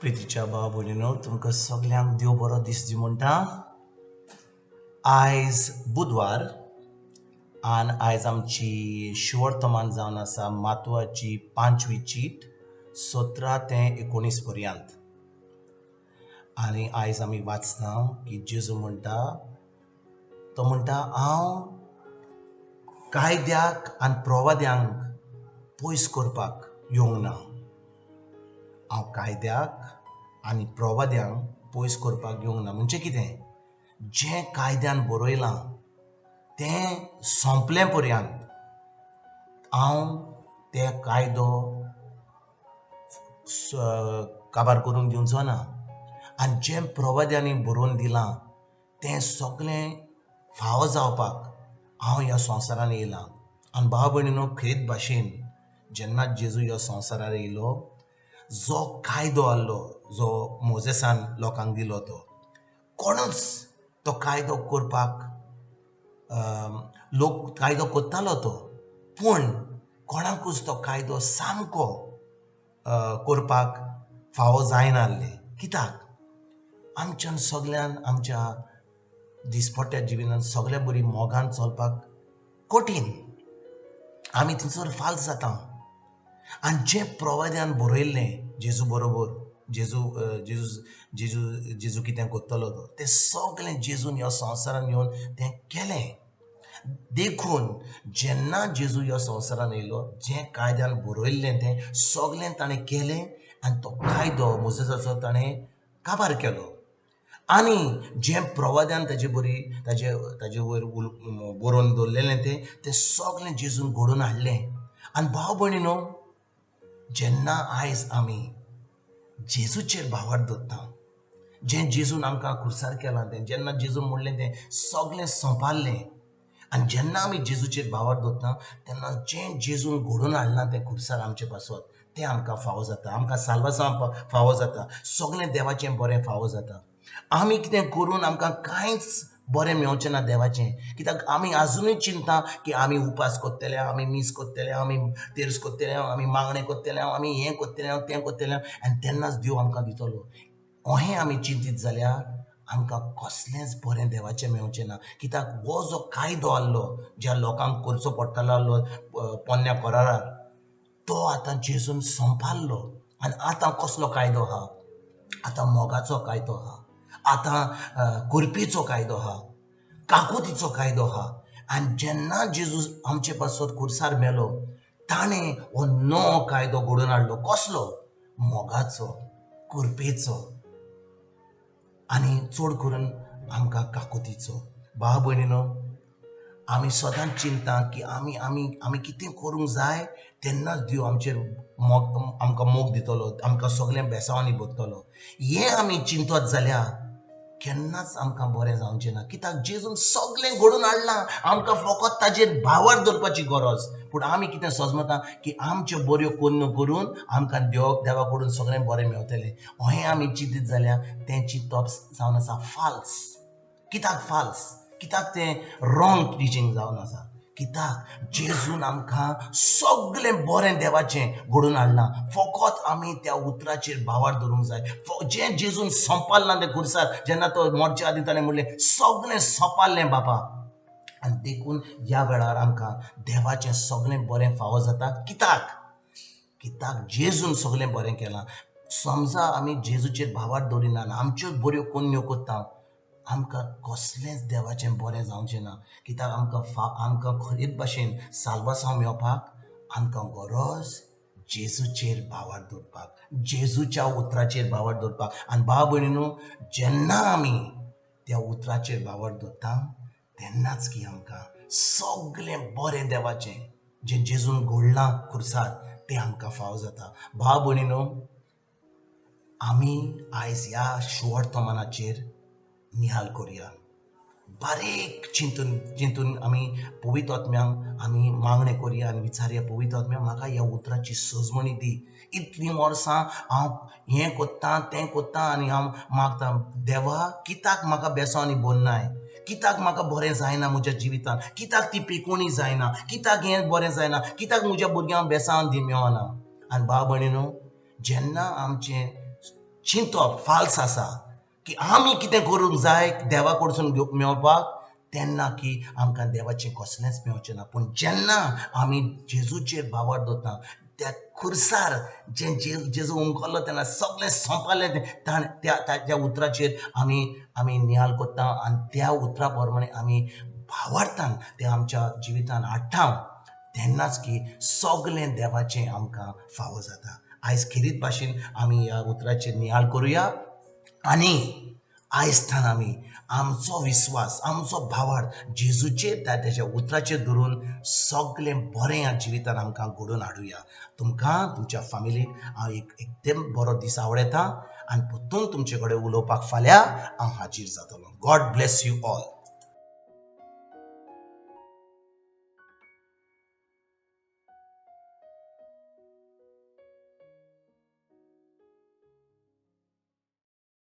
प्रितीच्या भाव भयणीनो, तुमकां सगल्यांक देव बरो दीस दी म्हणटा. आयज बुधवार आनी आयज आमची शिवर्तमान जावन आसा मातवाची 5वी चीट 17 ते 19 पर्यंत. आनी आयज आमी वाचता की जेजू म्हणटा, तो म्हणटा हांव कायद्याक आनी प्रवाद्यांक पयस करपाक येवंक ना, हांव कायद्याक आनी प्रवाद्यांक पयस करपाक येवंक ना. म्हणजे कितें, जें कायद्यान बरयलां तें सोंपलें पर्यंत हांव ते कायदो काबार करूंक दिवचो ना, आनी जें प्रवाद्यांनी बरोवन दिलां तें सगळें फावो जावपाक हांव ह्या संवसारान येयलां. आनी भाव भयणीनो, खेरीत भाशेन जेन्ना जेजू ह्या संवसारार येयलो, जो कायदो आहलो जो मोजेसान लोकांक दिलो, तो कोणूच तो कायदो करपाक लोक कायदो करतालो तो, पूण कोणाकूच तो कायदो सामको करपाक फावो जायना आहलें. कित्याक आमच्यान सगल्यान आमच्या दिसपट्ट्या जिवितान सगल्या बरी मोगान चलपाक कठीण, आमी थंयसर फाल्स जाता. आनी जें प्रवाद्यान बरयल्लें जेजू बरोबर, जेजू जेजू जेजू जेजू कितें करतलो तो, तें सगळें जेजून ह्या संवसारान येवन तें केलें. देखून जेन्ना जेजू ह्या संवसारान येयलो, जें कायद्यान बरयल्लें तें सगळें ताणें केलें आनी तो कायदो मोजेसाचो ताणें काबार केलो. आनी जें प्रवाद्यान ताजे बरी ताजे ताजे वयर बरोवन दवरलेलें तें तें सगळें जेजून घडोवन हाडलें. आनी भाव भयणीनो, जेन्ना आयज आमी जेजूचेर भावार्थ दवरता, जें जेजून आमकां खुर्सार केलां तें, जेन्ना जेजून म्हणलें तें सगळें सोंपारलें, आनी जेन्ना आमी जेजूचेर भावार्थ दवरता तेन्ना जें जेजून घडोवन हाडलां तें खुर्सार आमचे पासत तें आमकां फावो जाता, आमकां साल्वासांव फावो जाता, सगळें देवाचें बरें फावो जाता. आमी कितें करून आमकां कांयच बरें मेवचें ना देवाचें, कित्याक आमी आजुनूय चिंता की आमी उपास करतले, आमी मीस करतले, आमी तेर्स करतले, आमी मागणें करतले, आमी हें करतले तें करतले, आनी तेन्नाच देव आमकां दितलो. अहें आमी चिंतीत जाल्यार आमकां कसलेंच बरें देवाचें मेवचें ना. कित्याक हो जो कायदो आहलो ज्या लोकांक करचो पडटलो आहलो पोन्न्या करारार, तो आतां जेजून सोंपारलो. आनी आतां कसलो कायदो आहा? आतां मोगाचो कायदो आहा, आतां करपेचो कायदो आहा, काकुतीचो कायदो आहा. आनी जेन्ना जेजू आमचे पासत खुर्सार मेलो, ताणें हो नवो कायदो घडोवन हाडलो. कसलो? मोगाचो, कृपेचो, आनी चड करून आमकां काकुतीचो. भाव भयणीनो, आमी सदांच चिंता की आमी आमी आमी कितें करूंक जाय तेन्नाच देव आमचेर मोग, आमकां मोग दितलो, आमकां सगळें बेसांवांनी भरतलो. हें आमी चिंतत जाल्यार केन्नाच आमकां बरें जावचें ना. कित्याक जेजून सगळें घडोवन हाडलां, आमकां फकत ताजेर भावार्थ दवरपाची गरज. पूण आमी कितें सजमता की आमच्यो बऱ्यो कोन्न करून आमकां देव देवा कडून सगळें बरें मेवतलें, अहें आमी चिंतीत जाल्यार तें चिंतप जावन आसा फाल्स. कित्याक फाल्स? कित्याक तें रॉंग टिचींग जावन आसा? कित्याक जेजून आमकां सगळें बरें देवाचें घडोवन हाडलां, फकत आमी त्या उतराचेर भावार्थ दवरूंक जाय. जें जेजून सोंपारलां तें खुर्सार, जेन्ना तो मरच्या आदीं ताणें म्हणलें सगळें सोंपारलें बापा. आनी देखून ह्या वेळार आमकां देवाचें सगळें बरें फावो जाता. कित्याक? कित्याक जेजून सगळें बरें केलां. समजा आमी जेजूचेर भावार्थ दवरिना, आमच्यो बऱ्यो कोन्न्यो करता, आमकां कसलेंच देवाचें बरें जावचें ना. कित्याक आमकां आमकां खरीत भाशेन साल्वासांव मेवपाक आमकां गरज जेजूचेर भावार्थ दवरपाक, जेजूच्या उतराचेर भावार्थ दवरपाक. आनी भाव भयणीनो, जेन्ना आमी त्या उतराचेर भावार्थ दवरता तेन्नाच की आमकां सगळें बरें देवाचें जें जेजून घडलां खुर्सार तें आमकां फावो जाता. भाव भयणीनो, आमी आयज ह्या शुवर्तमानाचेर निहाल करुया. बारीक चिंतून चिंतून आमी पवित्र आत्म्यांक आमी मागणें करुया आनी विचारया, पवित्र आत्म्या म्हाका ह्या उतराची सजमणी दी. इतलीं वर्सां हांव हें कोत्तां तें कोत्तां आनी हांव मागतां देवा कित्याक म्हाका बेसांवांनी भरनाय, कित्याक म्हाका बरें जायना म्हज्या जिवितांत, कित्याक ती पिकोवणी जायना, कित्याक हें बरें जायना, कित्याक म्हज्या भुरग्यांक बेसांव दी मेळना. आनी भाव भयणीनो, जेन्ना आमचें चिंतप फाल्स आसा की आमी कितें करूंक जाय देवा कडसून मेळपाक, तेन्ना की आमकां देवाचें कसलेंच मेळचें ना. पूण जेन्ना आमी जेजूचेर भावार्थ दवरता, त्या खुर्सार जें जेजू उमकल्लो तेन्ना सगळें सोंपलें, त्या ताच्या उतराचेर आमी आमी नियाळ करता आनी त्या उतरा प्रमाणे आमी भावार्थान तें आमच्या जिवितान हाडटा, तेन्नाच की सगळें देवाचें आमकां फावो जाता. आयज खेरीत भाशेन आमी ह्या उतराचेर नियाळ करुया आनी आयज थावन आमी आमचो विस्वास, आमचो भावार्थ जेजूचेर, ताच्या उतराचेर धरून सगळें बरें ह्या जिवितान आमकां घडोवन हाडुया. तुमकां तुमच्या फामिलीक हांव एक एकदम बरो दीस आवडयता आनी परतून तुमचे कडेन उलोवपाक फाल्यां हांव हाजीर जातलो. God bless you all.